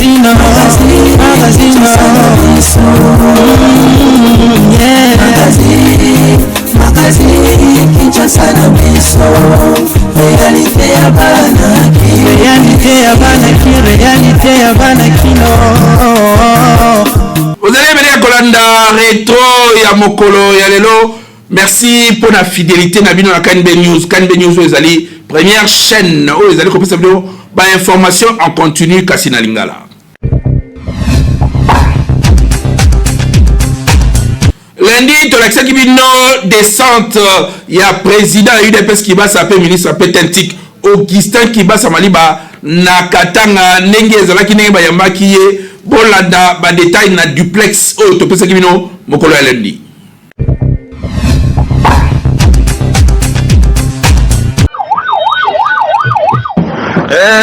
Magazine, magazine, yeah. Magazine, Kinshasa na biso, réalité ya bana. Réalité ya bana ki, réalité ya bana kino. Ozali ebele ya kolanda retro ya mokolo ya lelo. Merci mpo na fidélité na bino na KNB News. KNB News oyo ezali première chaîne oyo ezali kopesa bino bainformation en continu kasi na lingala. Lundi tolakisaki bino descente ya président ya UDPS Kibasa mpe ministre mpe tentik Augustin Kibasa Maliba na Katanga, ndenge ezalaki, ndenge bayambaki ye. Bolanda badetail na duplex oyo topesaki bino mokolo ya lundi.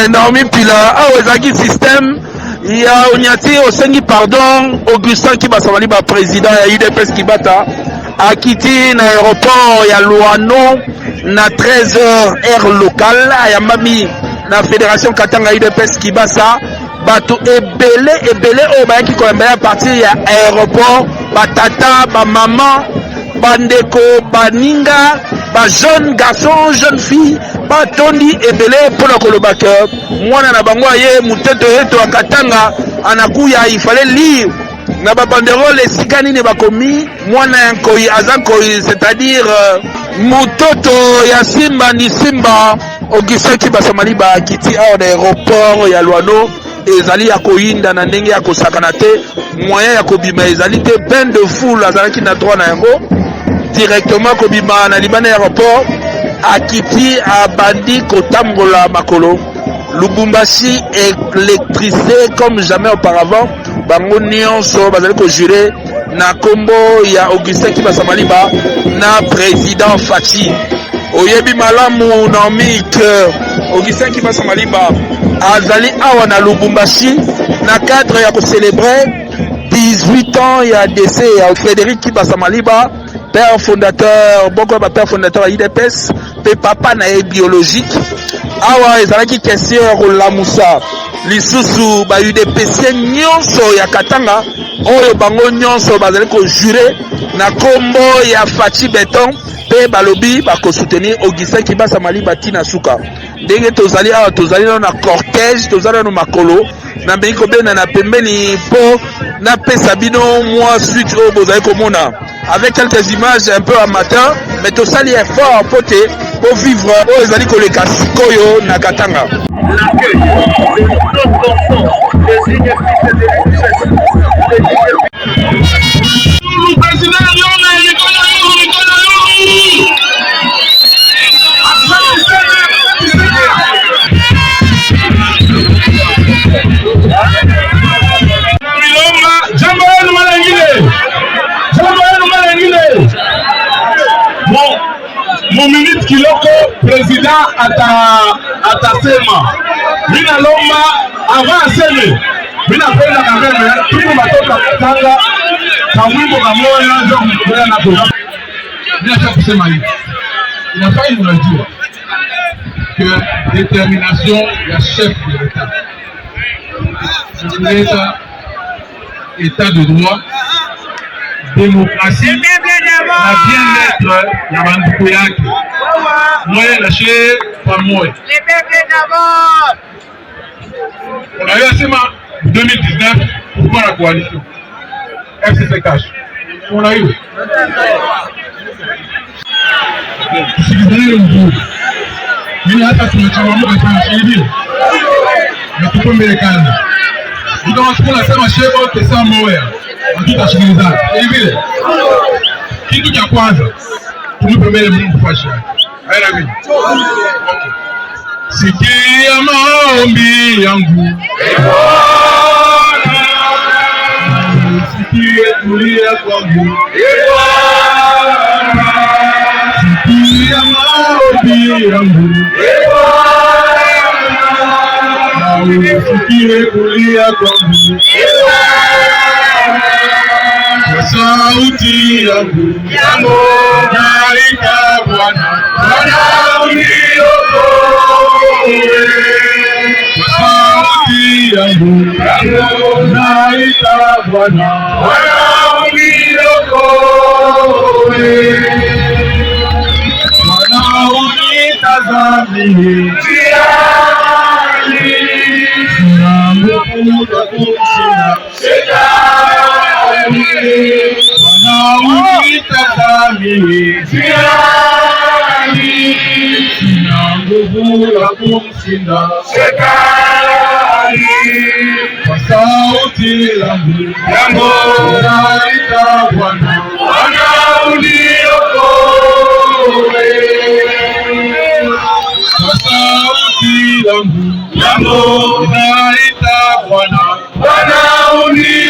Naomi Pila, awa ezalaki système ya onyati osengi pardon. Augustin Kibasa Maliba, président ya UDPS Kibata, akiti na aéroport ya Luano na 13h heure locale, ayambami na fédération Katanga UDPS Kibasa. Bato ebele ebele oyo bayaki koyamba ye à partir ya aéroport, batata, bamama, bandeko, baninga, bajeune garçon, jeune fille, batondi ebele mpona koloba ke mwana na bango aye, mutete yeto ya Katanga anakuya. Il fallait lire na babanderole esika nini bakomi mwana ya nkoi aza nkoi, c'est-à-dire mutoto ya simba ni simba. Augustin Kibasa Maliba akiti awa na aéroport ya Luano, ezali ya koyinda na ndenge ya kosakana te, moyen ya kobima ezali te. Bain de foule azalaki na droit na yango directement kobima na libanda ya aéroport. Akiti, abandi kotambola makolo. Lubumbashi électrisé comme jamais auparavant. Bango nyonso bazali kojure na nkombo ya Augustin Kibasa Maliba na président Fatshi. Oyebi malamu, Naomi, ke Augustin Kibasa Maliba azali awa na Lubumbashi na cadre ya kocélébrer 18 ans ya décès ya Frédéric Kibasa Maliba, père fondateur, boko ya bapère fondateur ya UDPS mpe papa na ye biologique. Awa ezalaki question ya kolamusa lisusu ba UDPS nyonso ya Katanga oyo bango nyonso bazali kojure na nkombo ya Fatshi Beton mpe balobi bakosoutenir Augustin Kibasa Maliba ntina suka. Ndenge tozali awa, tozali nano na cortège, tozali nano makolo. Nameki kobenda na pembeni mpo napesa bino mwa suite oyo bozali komona avec quelques images un peu amateur, mais tosali effort mpo te po vivre oyo ezali koleka sikoyo na Katanga. L'accueil de nos enfants des universités de l'UNICEF. Président Yona, Nicolas Yulu, Nicolas Yulu. Milomba, jambo yenu mara nyingine. Jambo yenu mara nyingine. Bon, mu minute kiloko président atasema. Mimi nalomba avant aseme, mimi napenda quand même tuko batoka Katanga kamwimbo kamoya ndio kumkubaliana na président. Mimi nataka kusema hivi, inafaa mnajua que détermination ya chef de l'État kuleta état de droit, démocratie na bien-être ya banduku yake moye na she pamoja. Unajua sema 2019 kulikuwa na coalition FCC CACH, unajua tusikilizane mzuri. Mimi hata tumechangamuka sana hivi na tuko mbele kazi. Kama tuko nasema shebo pesa moya, hatutashikilizana hivi vile. Kitu cha kwanza tumupe mbele Mungu fashi yake. Haina vile. Okay. Sikia maombi yangu, Bwana, usikie kulia kwangu, Bwana, sikia maombi yangu, Bwana, usikie kulia kwangu, kwa sauti yangu naita Bwana, Bwana uniokoe, kwa sauti sauti yangu naita Bwana, Bwana uniokoe, Bwana unitazamie njiani, sina nguvu za kumshinda shetani, Bwana unitazamie njiani, sina nguvu ya kumshinda shetani, kwa sauti yangu yangu naita Bwana, Bwana uniokoe, kwa sauti yangu yangu naita Bwana, Bwana uniokoe.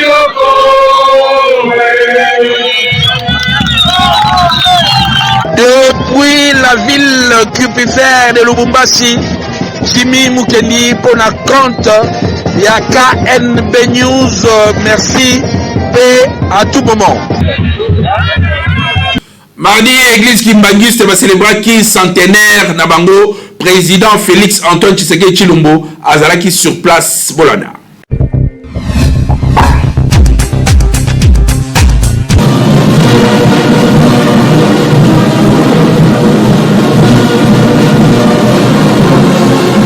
Depuis la ville cupifère de Lubumbashi, Jimmy Mukendi pour la compte ya KNB News. Merci et à tout moment. Mardi, église Kimbanguiste va célébrer centenaire na bango président Félix Antoine Tshisekedi Tshilombo azalaki sur place Bolanda.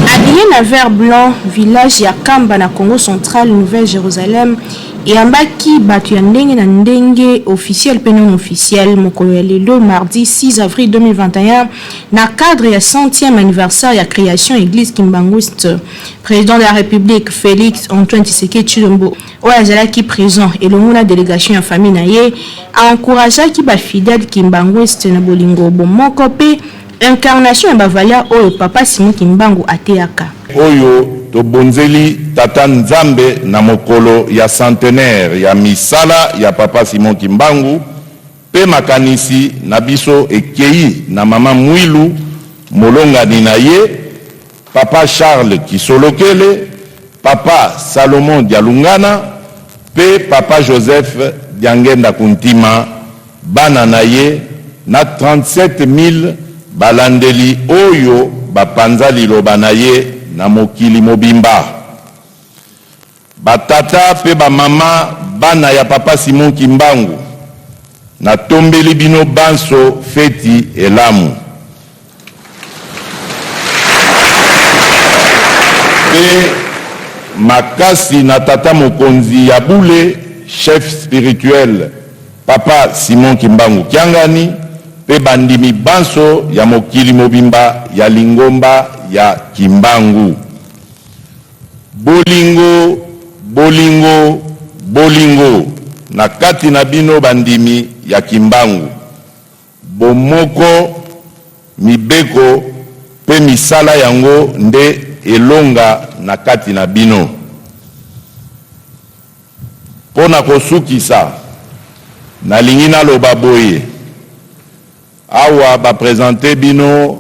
Habillé na vert blanc, village ya Kamba na Congo central, Nouvelle-Jérusalem, eyambaki bato ya ndenge na ndenge officiel mpe non officiel mokolo ya lelo mardi 6 avril 2021 na cadre ya 100e anniversaire ya création église kimbanguiste. Président de la République Félix Antoine Tshisekedi Tshilombo oyo azalaki présent elongo na délégation ya famille na ye aencourageaki bafidèle kimbanguiste na bolingo, bomoko mpe incarnation ya bavaleur oyo papa Simon Kimbangu ateyaka. Oyo tobonzeli Tata Nzambe na mokolo ya centenaire ya misala ya papa Simon Kimbangu, pe makanisi na biso ekei na mama Mwilu molongani na ye, papa Charles Kisolokele, papa Salomon Dialungana pe papa Joseph Diangenda Kuntima, bana na ye na 37.000 balandeli oyo bapanza liloba na ye na mokili mobimba. Batata pe bamama bana ya papa Simon Kimbangu, natombeli bino banso feti elamu. Pe makasi na tata mokonzi ya bule, chef spirituel papa Simon Kimbangu Kiangani, pe bandimi banso ya mokili mobimba ya lingomba ya Kimbangu. Bolingo, bolingo, bolingo na kati na bino bandimi ya Kimbangu. Bomoko, mibeko pe misala yango nde elonga na kati na bino. Mpo na kosukisa, nalingi naloba boye, awa ba presenter bino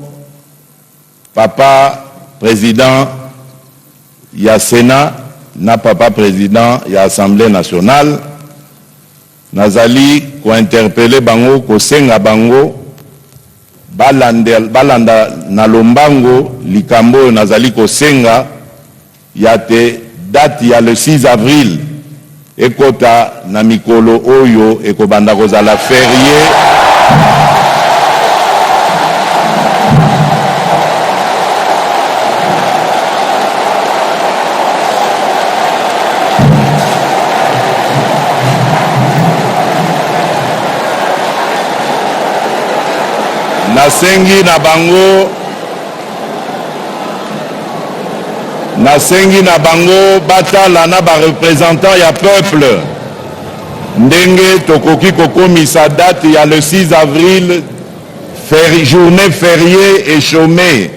papa president ya Senat na papa president ya Assemblee nationale, nazali ko interpeller bango, kosenga bango balanda na lombango likambo oyo nazali kosenga ya te date ya le 6 avril ekota na mikolo oyo ekobanda kozala ferie. Nasengi na bango, nasengi na bango batala na ba representants ya peuple ndenge tokoki kokomisa date ya le 6 avril journée feriée et chômée.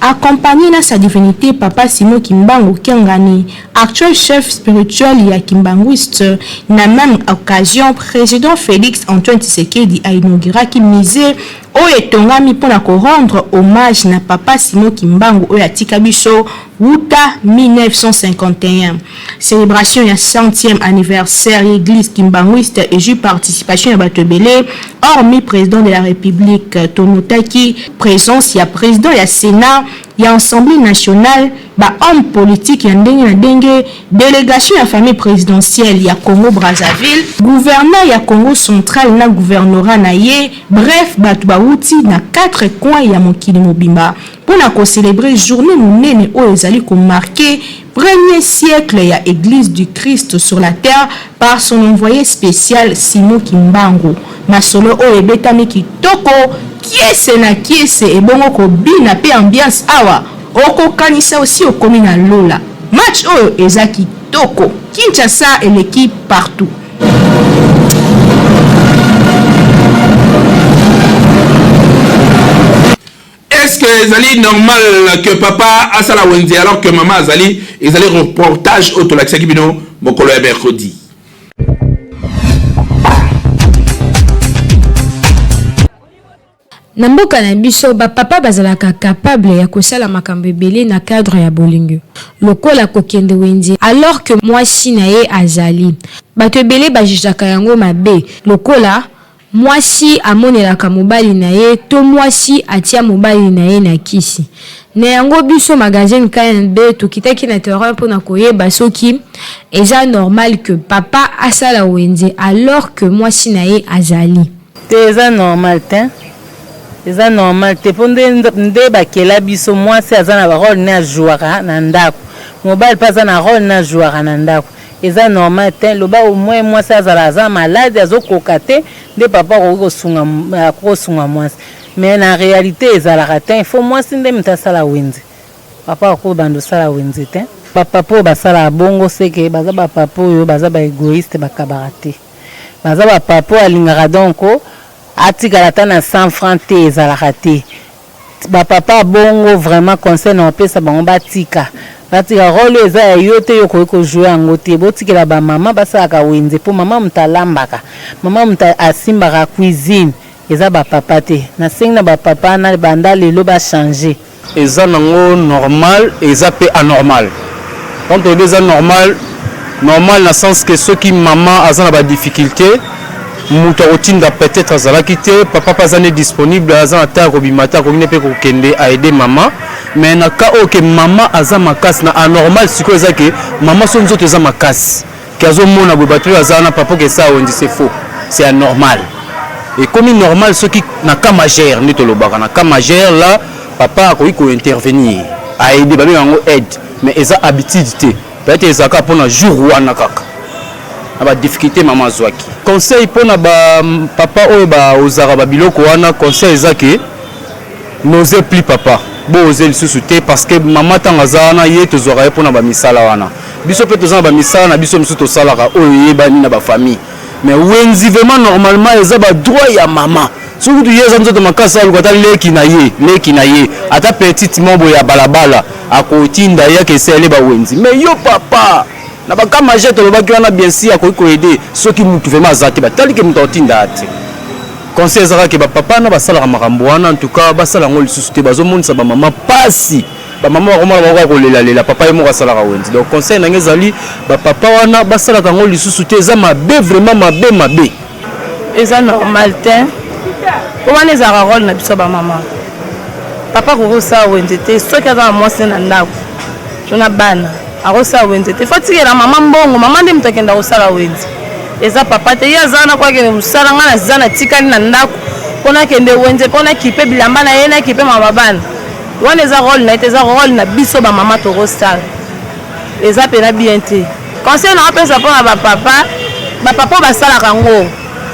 Accompagné na sa divinité Papa Simon Kimbangu Kiangani, actuel chef spirituel ya Kimbanguiste, na même occasion président Félix Antoine Tshisekedi a inauguraki musée oyo etongami mpo na ko rendre hommage na Papa Simon Kimbangu oyo atika biso wuta 1951. Celebration ya centième anniversaire ya Eglise Kimbanguiste ezui participation ya bato ebele, hormis President de la Republique, tonotaki presence ya President ya Senat, ya Assemblee nationale, ba hommes politiques ya ndenge na ndenge, delegation ya famille presidentielle ya Congo-Brazzaville, gouverneur ya Kongo central na gouvernorat na ye, bref bato bawuti na quatre coins ya mokili mobimba mpo na ko celebrer journee monene oyo ezali ko marquer premier siècle ya Eglise du Christ sur la terre par son envoye special Simon Kimbangu. Masolo oyo ebetami kitoko, kiese na kiese ebongo kobina pe ambiance awa okokanisa osi okomi na lola. Match oyo eza kitoko. Kinshasa eleki partout. Est-ce que ezali normal que papa asala wenze alors que mama azali? Ezali reportage oyo tolakisaki bino mokolo ya mercredi. Na mboka na biso, ba papa bazalaka capable ya kosala makambo ebele na cadre ya bolingo, lokola kokende wenze alors que mwasi na ye azali. Bato ebele ba jugeaka yango mabe, lokola Mwasi amonelaka mobali na ye to mwasi atia mobali na ye na kisi. Na yango biso magazine KNB tokitaki na terrain pona koyeba soki eza normal que papa asala wenze alors que mwasi na ye azali. Te eza normal tein eza normal te po nde nde bakela biso mwasi aza na ba role ne ajouaka na ndaku mobali pe aza na role ne ajouaka na ndaku Eza normal tein loba au moins mwasi azala aza malade azo koka te nde papa akoki kosunga akoki kosunga mwasi mais na realite ezalaka tein faut mwasi nde mutu asala wenze papa akoki kobanda osala wenze tein. Ba papa oyo basalaka bongo seke baza ba papa oyo baza ba egoiste bakabaka te baza ba papa oyo alingaka donc atikala ata na 100 franc te ezalaka te Ba papa bongo vraiment conseil na opesa bango batika batika role oyo eza ya yo te yo okoki ko jouer yango te botikela ba maman basalaka wenze po maman mutu alambaka maman mutu asimbaka cuisine eza ba papa te nasengi na ba papa wana banda lelo ba changer. Eza nango normal eza pe anormal tango tolobi eza normal normal na sens que soki maman aza na ba difficulte mutu akotinda peut etre azalaki te papa pe aza nde disponible aza na temps ya kobima te akoki nde pe kokende a aider maman mais na cas oyo que maman aza makasi na anormal sikoyo eza que maman soki nzoto eza makasi que azo mona boye batu oyo aza wana papa oke sa wenze c'est faux c'est anormal ekomi normal soki na cas majeur nde tolobaka na cas majeur là papa akoki ko intervenir a aider babenga yango aide mais eza habitude te peut-être ezalaka mpona jour wana kaka na ba difficulté mama azwaki conseil mpona ba papa oyo baozaka babiloko wana conseil eza ke N'osez plus papa, bo oser lisusu te parce que maman tango aza wana ye tozwaka ye pona ba misala wana. Biso pe toza na ba misala na biso misusu tosalaka oyo eyebani na ba famille. Mais wenzi vraiment normalement eza ba droit ya maman. Soki kutu ye aza nzoto makasi aluka ata leki na ye, leki na ye ata petite moko boye ya balabala akotinda ye ake esala ba wenzi. Mais yo papa na ba cas majeur tolobaki wana bien sûr akoki ko aider soki mutu vraiment aza te batali ke mutu akotinda te. Conseil eza kaka ke ba papa wana basalaka makambo wana en tout cas basala yango lisusu te, bazomonisa ba mama pasi, ba mama bakomona bango kaka kolelalela, papa ye moko asalaka wenze. Donc conseil na ngai ezali ba papa wana basalaka yango lisusu te, eza mabe vraiment mabe mabe. Eza normal te po wana ezalaka role na biso ba mama. Papa akoki kosala wenze te soki aza na mwasi na ndako to na bana. Akosala wenze te, faut atikela mama mbongo, mama nde moto akenda kosala wenze, eza papa te. Ye aza wana po akende mosala, ngai naza natikali na ndako po nakende wenze po nakipe bilamba na ye, nakipe mama bana. Wana eza role na ye te, eza role na biso ba mama tokosala, eza pena bien te. Conseil nakopesa pona ba papa, ba papa oyo basalaka yango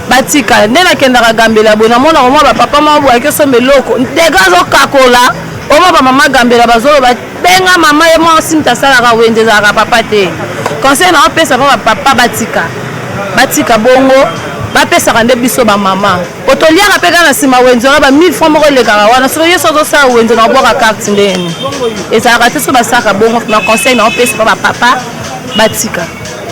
batika. Nde nakendaka gambela boye, namonaka mwa ba papa moko boye akesomba eloko dega azokakola, omwa ba mama gambela bazoloba Benga mama ye mwasi mutu asalaka wenze ezalaka papa te. Conseil na opesa pa ba papa batika. Batika bongo bapesaka nde biso ba mama. Po toliaka pe kaka na sima wenze wana ba 1000 francs moko elekaka wana soki ye soki ozosala wenze na obwaka carte ndenge nini. Ezalaka te soki basalaka bongo na conseil na opesa pa ba papa batika.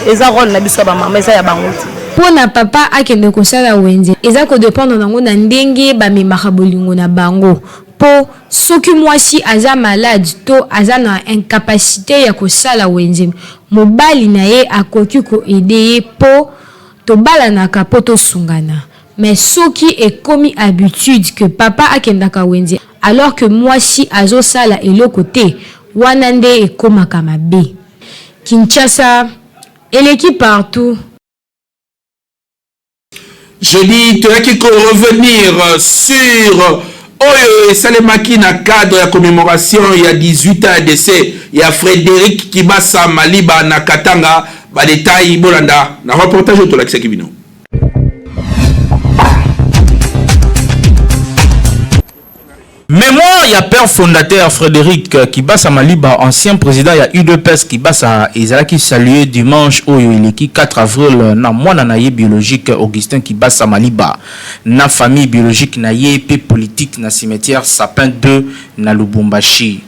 Eza role na biso ya ba mama eza ya bango te. Mpo na papa akende kosala wenze eza ko dependre nango na ndenge bamemaka bolingo na bango mpo soki mwasi aza malade to aza na incapacite ya kosala wenze mobali na ye akoki ko aider ye mpo tobalanaka mpo tosungana mais soki ekomi habitude que papa akendaka wenze alors que mwasi azosala eloko te wana nde ekomaka mabe. Kinshasa eleki partout. Jeudi toyaki ko revenir sur oyo esalemaki na cadre ya commemoration ya 18 ans ya décès ya Frédéric Kibasa Maliba na Katanga. Ba détails bolanda na reportage oyo tolakisaki bino. Memoire ya père fondateur Frederic Kibasa Maliba, ancien president ya udps Kibasa, ezalaki saluer dimanche oyo eleki 4 avril na mwana na ye biologique Augustin Kibasa Maliba na famille biologique na ye mpe politique na cimetière Sapin 2 na Lubumbashi.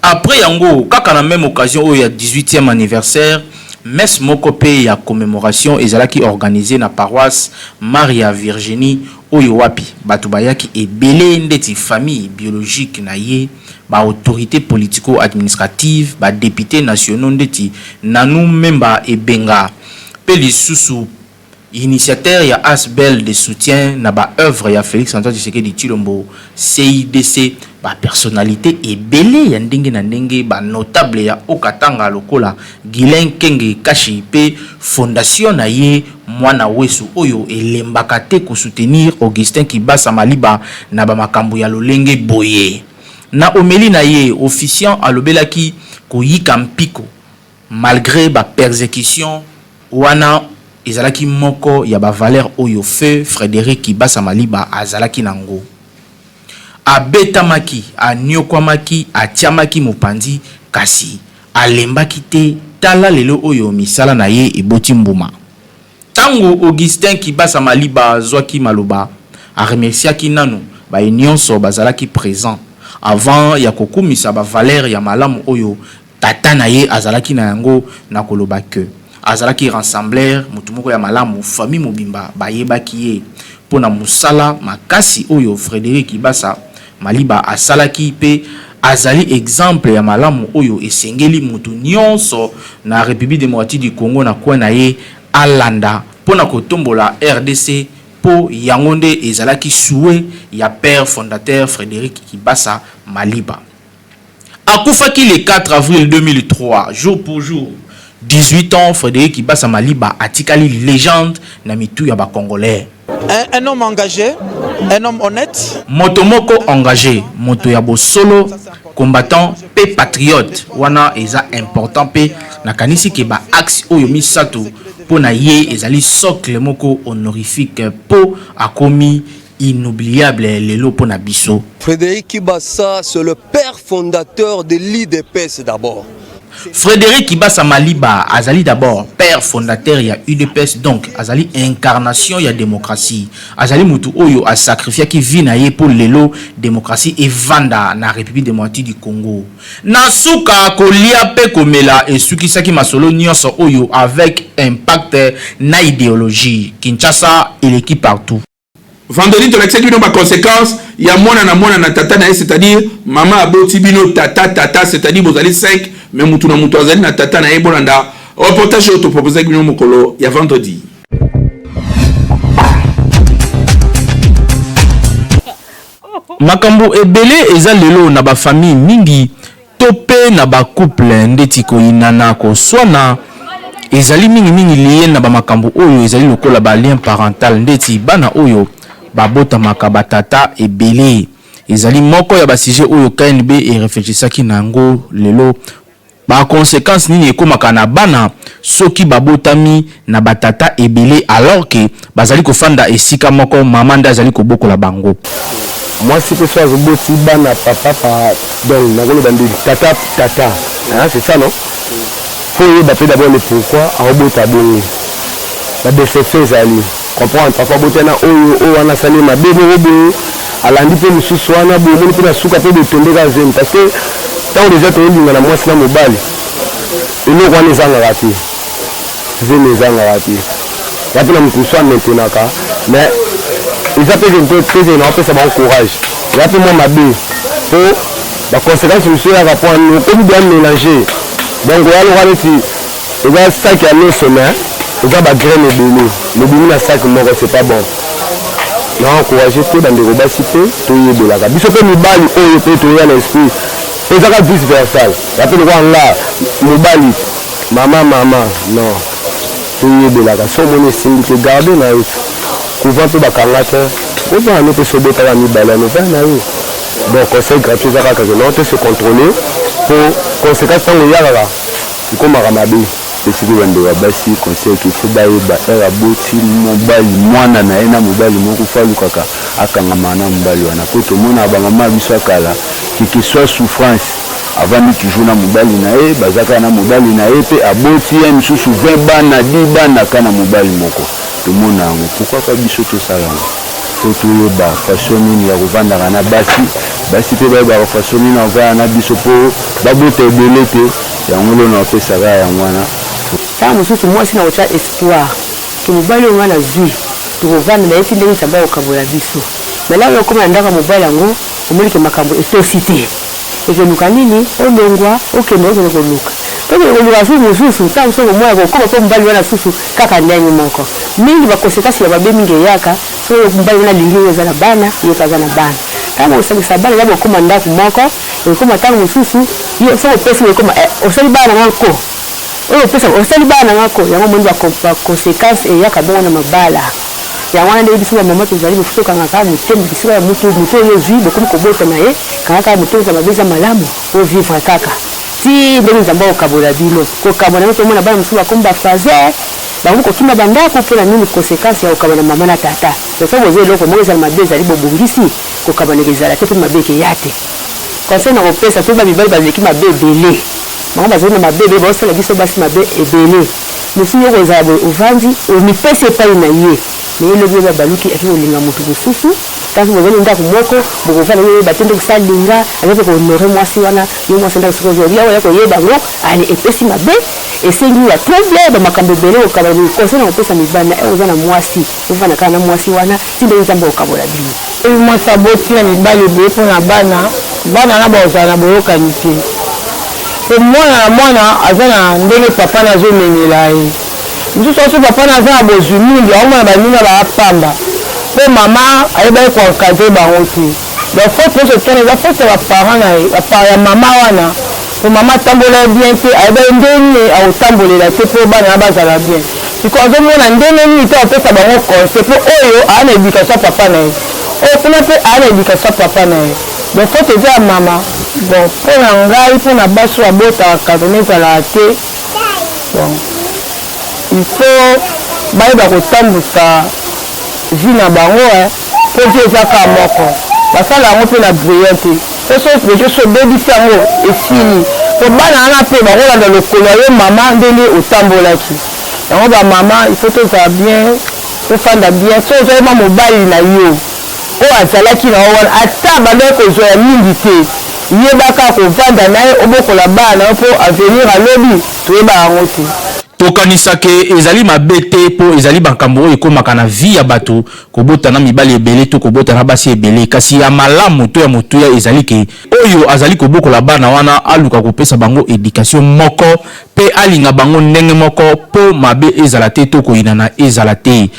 Après yango, kaka na meme occasion oyo ya 18e anniversaire, messe moko pe ya commemoration ezalaki organiser na paroisse Maria Virginie oyo wapi batu bayaki ebele ndeti famille biologique na ye, ba autorites politico-administratives, ba deputes nationaux ndeti Nanou Memba Ebenga pe lisusu Initiateur ya asbl de soutien na ba oeuvres ya Felix Antoine Tshisekedi Tshilombo, CIDC, ba personnalites ebele ya ndenge na ndenge, ba notables ya Haut-Katanga lokola Guylain Nkenge Kashi mpe fondation na ye Mwana Wesu oyo elembaka te ko soutenir Augustin Kibasa Maliba na ba makambo ya lolenge boye. Na homelie na ye, officiant alobelaki koyika mpiko Malgre ba persecutions wana ezalaki moko ya ba valeurs oyo feu Frederic Kibasa Maliba azalaki na ngo. Abetamaki, aniokwamaki, atiamaki mopanzi kasi alembaki te tala lelo oyo misala na ye eboti mbuma. Tango Augustin Kibasa Maliba azwaki maloba, a remerciaki nanu baye nionso bazalaki present avant ya kokumisa ba valeurs ya malamu oyo Tata na ye azalaki na yango na koloba que azalaki rassembleur, moto moko ya malamu, famille mobimba bayebaki ye mpo na mosala makasi oyo Frederic Kibasa Maliba asalaki mpe azali exemple ya malamu oyo esengeli moto nionso na Republique democratique du Congo na coin na ye alanda mpo na kotombola rdc mpo yango nde ezalaki souhait ya père fondateur Frederic Kibasa Maliba. Akufaki le 4 avril 2003, jour pour jour, 18 ans, Frederic Kibasa Maliba atikali legende na mitu ya ba Congolais. Un, un homme engagé, un homme honnête. Moto moko engagé, moto ya bosolo, combattant pe patriote, wana eza important pe nakanisi ke ba axes oyo misato po na ye ezali socle moko honorifique po akomi Inoubliable lelo pona biso. Frederic Kibasa c'est le père fondateur de l'UDPS d'abord. Frederic Kibasa Maliba azali d'abord père fondateur ya udps donc azali incarnation ya democratie. Azali mutu oyo a sacrifiaki vie na ye po lelo democratie evanda na Republique democratique du Congo. Na suka kolia pe komela esukisaki masolo nionso oyo avec impact na ideologie. Kinshasa eleki partout. Vendredi tolakisaki bino ba consequences ya mwana na mwana na tata na ye, c'est-à-dire mama aboti bino tata tata, c'est-à-dire bozali 5 mais mutu na mutu azali na tata na ye. Bolanda reportage oyo toproposaki bino mokolo ya vendredi. Makambo ebele eza lelo na ba famille mingi to pe na ba couple ndeti koyinana, koswana ezali mingi mingi lie na ba makambo oyo ezali lokola ba lien parental ndeti bana oyo babotamaka ba tata ebele. Ezali moko ya ba sujet oyo KNB e reflechisaki na yango lelo. Ba consequences nini ekomaka na bana soki babotami na ba tata ebele alors que bazali kofanda esika moko mama nde azali kobokola bango? Mwasi pe soki azo boti bana papa pa donc nako loba nde tata tata hein c'est ça non? Faut oyeba pe d'abord le pourquoi ao bota bongo ba deception ezali comprendre parfois abota na oyo oyo wana asali ye mabe moko boye. Alandi mpe mosusu wana boye, omoni mpe na suka mpe botombe kaka zemi. Parce que ntango deja toolingana mwasi na mobali, eloko wana ezangaka te, zemi ezangaka te. Ya mpe na moto mosusu amentenaka, mais eza mpe mpe na opesa bango courage, eza mpe mwa mabe mpo baconséquence mosusu eyaka mpo okomi bien mélange. Donc oya lokola neti eza sac ya loso, mais eza bagraine ebele lobimi na sac moko, c'est pas bon. Na encourage mpe bandeko basi mpe toyebelaka biso mpe mibali oyo mpe toya na esprit ezaka vice versa. Ya mpe lokola nga mobali, mama mama, non, toyebelaka. So omoni esimbi te, garde na yo couvent mpe bakanga te, ovanda no mpe so obotaka mibale ano ovanda na yo. Donc conseil gratuit eza kaka ke non, to se contrôler mpo conséquence ntango eyakaka ekomaka mabe. Esiki bandeko ya basi conseil ke faut bayeba heure aboti mobali mwana na ye na mobali moko, faut alukaka akangamaka na mobali wana, mpo tomonaka bamama ya biso ya kala, que soit souffrance, avandi toujours na mobali na ye, baza kaka na mobali na ye, mpe aboti ye mosusu 20 bana, 10 bana ka na mobali moko. Tomona yango, pourquoi pas biso tosala yango? Faut toyeba façon nini ya kovandaka na basi, basi mpe bayebaka façon nini ya kovanda na biso mpo babota ebele te. Yango lona bapesaka yango wana. Ntango mosusu mwasi na kotya espoir ke mobali oyo ngai nazwi, tokovanda na ye ti ndenge Nzambe akokabola biso. Mais lelo okoma na ndako ya mobali yango, omoni ke makambo etosi te, ekeluka nini? Olongwa, okende, okende koluka, tokende koluka susu mosusu. Ntango mosusu okomona kokoma mpo mobali wana susu kaka ndenge moko. Mingi baconséquence ya mabe mingi eyaka soki mobali wana alingi oyo eza na bana, ye mpe aza na bana. Ntango kosangisa bana eza bokoma ndako moko, ekoma ntango mosusu yo soki opesi, ekoma osali bana na nga ko oyo opesa, osali bana na nga ko. Yango omoni baconséquence eyaka bongo na mabala. Yango wana nde biso bamama tozali bofu tokangaka motema bisika ya mutu mutu oyo ozwi, bokomi kobota na ye, kanga kaka motema, eza mabe, eza malamu, ovivre kaka ti ndenge Nzambe akokabola bino. Kokabola yango, tomona bana mosusu bakomi bafaser, bakomi kokima bandako. Mpona nini? Conséquence ya kokaba na mama na tata. Soki bozwa eloko moko, ezala mabe, ezali bobongisi, kokabanaka ezala te mpe mabe ekeya te. Conseil na kopesa soki bamibali baleki mabe ebele, bango bazali na mabe ebele, baosala biso basi mabe ebele. Mosusu yo kozala boye, ovandi, omipesi epai na ye, me ye lobi oyo babaluki, ake kolinga moto mosusu. Ntango bozali ndako moko, bokovanda, yo oyeba te nde kosala linga, aza mpe kohonorer mwasi wana. Yo mwasi ndako, soki ozwa ya koyeba yango, ale epesi mabe, esengi ya trouble, bamakambo ebele. Kokaba boye, conseil na kopesa mibali na oza na mwasi, ovanda kaka na mwasi wana ti ndenge Nzambe akokabola bino. Mwasi aboti na mibali ebele mpona bana, bana na bakozala na boyokani te, mpo mwana na mwana aza na ndenge papa na azomemela ye. Mosusu aso papa na aza na bozwi mingi, aomona baninga baapamba mpo mama ayebaki koencadrer bango te. Donc faute nyonso tona eza faute ya baparent na ye, ya mama wana, mpo mama atambola ye bien te, ayebaki ndenge nini akotambolela te mpo bana na bazala bien. Sikoyo azomona ndenge nini te akopesa bango conseil, mpo oyo aa na éducation ya papa na ye, oyo kuna mpe aa na éducation ya papa na ye. Donc faute eza ya mama. Bon, mpo na ngai, mpo na basi oyo abotaka kadone ezalaka te. Bon, il faut bayeba kotambusa vie na bango, mpo vie eza kaka moko. Basala yango mpe na brillant te, mpo so deja so obebisi yango, esili, mpo bana wana mpe bakolanda lokolo ya yo mama ndenge otambolaki. Yango bamama, il faut tozala bien, tofanda bien. So ozwaki mwa mobali na yo oyo azalaki na yo wana, ata bandaki kozwa ya mingi te, yebaka kovanda na ye, obokola bana na yo, mpo avenir alobi toyebaka yango te. Tokanisa ke ezali mabe te, mpo ezali makambo oyo ekomaka na vie ya bato, kobota na mibali ebele to kobota na basi ebele. Kasi ya malamu to ya motuya ezali ke oyo azali kobokola bana wana aluka kopesa bango éducation moko mpe alinga bango ndenge moko, mpo mabe ezala te to koyinana ezala te.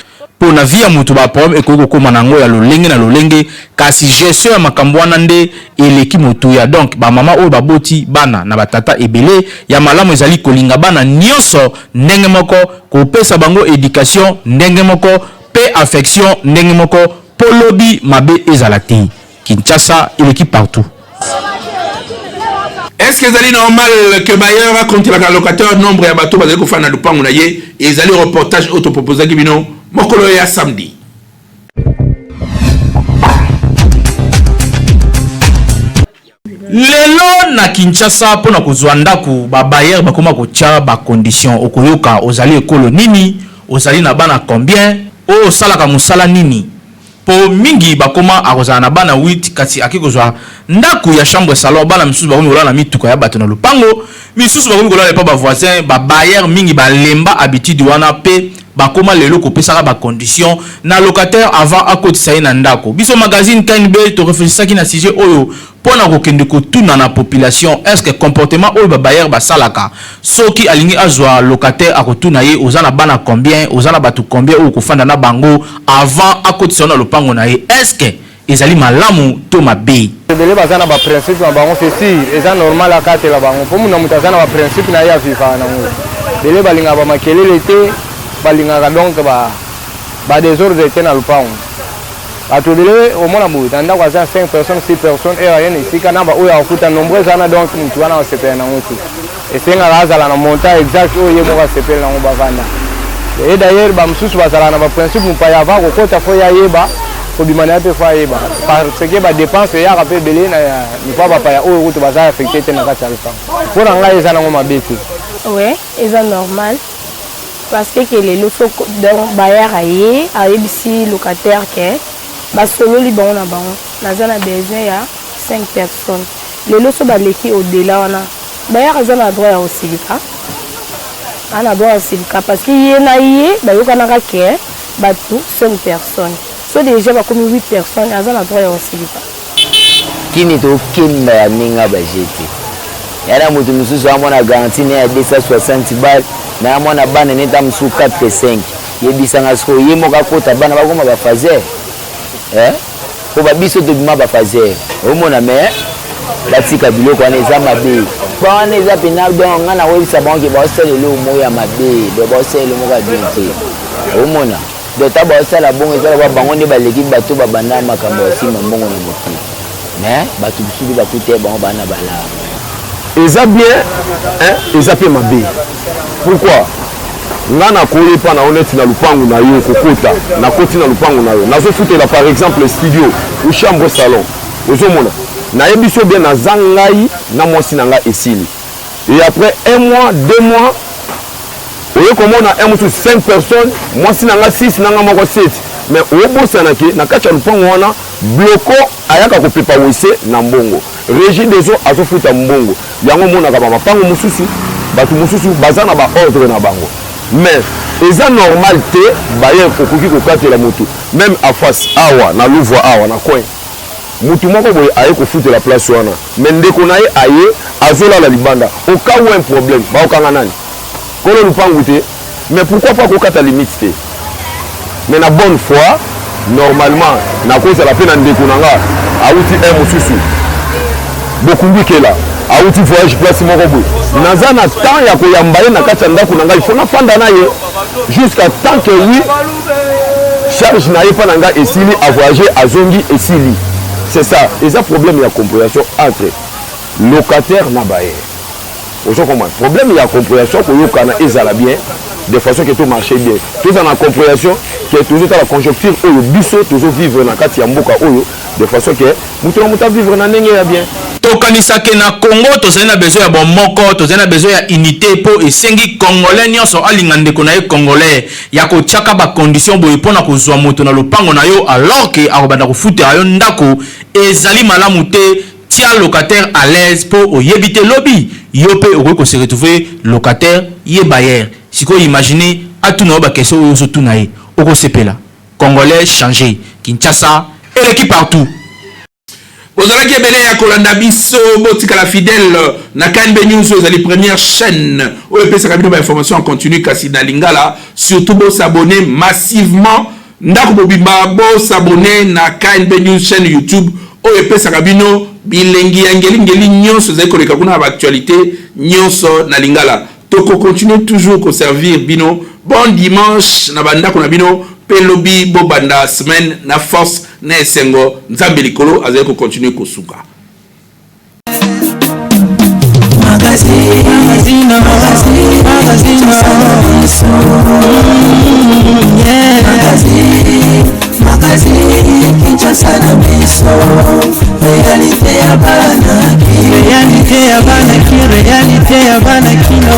Mpo na vie ya moto, baproblème ekoki kokóma na yango ya lolenge na lolenge, kasi gestion ya makambo wana nde eleki motuya. Donc bamama oyo baboti bana na batata ebele, ya malamu ezali kolinga bana nyonso ndenge moko, kopesa bango éducation ndenge moko mpe affection ndenge moko, mpo lobi mabe ezala te. Kinshasa eleki partout. Est-ce que ezali normal que bailleur akontelaka locataire nombre ya bato bazali kofanda na lupango na ye? Ezali reportage oyo toproposaki bino mokolo ya samedi. Lelo na Kinshasa, mpona kozwa ndako, babailleur bakoma kotya bacondition. Okoyoka: ozali ekolo nini, ozali na bana combien, oyo osalaka mosala nini. Po mingi bakoma akozala na bana 8 kasi ake kozwa ndaku ya chambre salon, bana misusu bakomi kolala na mituka ya bato na lopango, misusu bakomi kolala epa ba voisins, ba bailleurs mingi balemba habitude wana pe bakoma lelo kopesaka ba conditions na locataire avant akotisa ye na ndako. Biso magazine KNB to reflechisaki na sujet oyo Pona kokende kotuna na population est ce que comportement oyo ba bailleurs basalaka soki alingi azua locataire akotuna ye oza na bana combien oza na batu combien oyo okofanda na bango avant akotisa yo na lopango na ye est ce que ezali malamu to mabe? Ebele baza na ba principe na bango c'est sur eza normal akatela bango po na moto aza na ba principe na ye avivaka nango ebele balingaka ba makelele te balingaka donc ba ba desordre te na lopango Bato ebele omona boye na ndako aza 5 personnes 6 personnes heure aye na esika na ba oyo akokuta nombre eza wana donc mutu wana akosepela nango te esengaka azala na montant exact oyo ye moko asepeli nango bavanda et d'ailleurs ba mosusu bazalaka na ba principe mopaya avant akokota fo ye ayeba kobima na ye mpe fo ayeba parce que ba dépense eyaka mpe ebele na niveau ya bapaya oyo kutu baza affecte te na kati ya lopango mpo na ngai eza nango mabe te. Ouais, eza normal. Parce que que lelo faut donc bailleur aye ayebisi locataire que basololi bango na bango naza na besoin ya 5 personnes lelo so baleki au delà wana bailleur aza na droit ya kosilika aza na droit ya kosilika parce que ye na ye bayokanaka que bato 5 personnes so déjà bakomi 8 personnes aza na droit ya kosilika. Kini tokemba ya ndenge ya ba jeu te. Ya na moto mosusu amona garantie ne ya 260 balles na ya mwana bana ne ta mosusu 4 5. Yebisa nga sikoyo ye moko akota bana bakoma ba fazer eh? Po ba biso tobima ba fazer omona mais batika biloko wana eza mabe ba wana eza pena donc nga nakoyebisa bango ke baosala eloko moko ya mabe donc baosala eloko moko ya bien te omona Donc tango bazosala bongo eza lokola bango nde baleki bato babanda makambo ya simba mbongo na mokili mais bato mosusu mpe bakuta ye bango baa na balaa. Eza bien hein eza pe mabe pourquoi nga nakoyi epa na yo neti na lupangu na yo kokota nakoti na lupangu na yo nazofutela par exemple studio ou chambre salon ozomona nayebisi yo bien naza ngai na mwasi na ngai esili et après un mois deux mois oye komona un mosusu 5 personnes mwasi na nga 6 na nga moko 7 mais obosana ke na kati ya lupango wana bloko ayaka kopepa wese na mbongo régie des eaux azofuta mbongo yango omonaka ba mapango mosusu bato mosusu baza na ba ordre na bango mais eza normal te bayer okoki kokatela motu meme afas awa na louvre awa na coin Mutu moko boye aye kofutela place wana mais ndeko na ye aye azolala libanda au cas où un problème bakokanga nani? Kolo lupangu te? Mais pourquoi pas kokata limite te? Mais na bonne foi normalement nakozala pe na ndeko na nga awuti un mosusu bokumbi kela awuti voyage place moko boye naza na temps ya koyamba ye na kati ya ndako na ngai faut nafanda na ye jusqu'à tant que oui charge na ye mpa na ngai esili a voyage azongi esili c'est ça eza problème ya compréhension entre locataire na bailleur ozo comprendre problème ya compréhension koyokana ezala bien de façon que to marche bien tozala na compréhension que tozotala conjoncture oyo biso tozo vivre na kati ya mboka oyo de façon que moto na moto avivre na ndenge ya bien. Tokanisa ke na Congo tozali na besoin ya bomoko, tozali na besoin ya unite po esengi congolais nionso alinga ndeko na ye congolais. Ya kotiaka ba conditions boye pona kozua moto na lopango na yo alors que akobanda kofutela yo ndako ezali malamu te. Tia locataire à l'aise po oyebi te lobi yo pe okoki ko se retrouver locataire ye bailleur. Sikoyo imagine atuna yo ba questions oyo ozo tuna ye, okosepela? Congolais changer Kinshasa eleki partout. Bozalaki ebele ya kolanda biso, botikala fidèle na KNB News oyo ezali première chaîne oyo epesaka bino ba information en continu kasi na lingala. Surtout bo s'abonner massivement ndako mobimba, bo s'abonner na KNB News chaîne YouTube oyo epesaka bino bilengi ya ngeli ngeli nyonso ezali koleka kuna na ba actualité nyonso na lingala. Toko continuer toujours ko servir bino. Bon dimanche na ba ndako na bino pe lobi bo banda semaine na force na esengo. Nzambe likolo azali ko continuer kosuka. Réalité ya bana ki, réalité ya bana kino.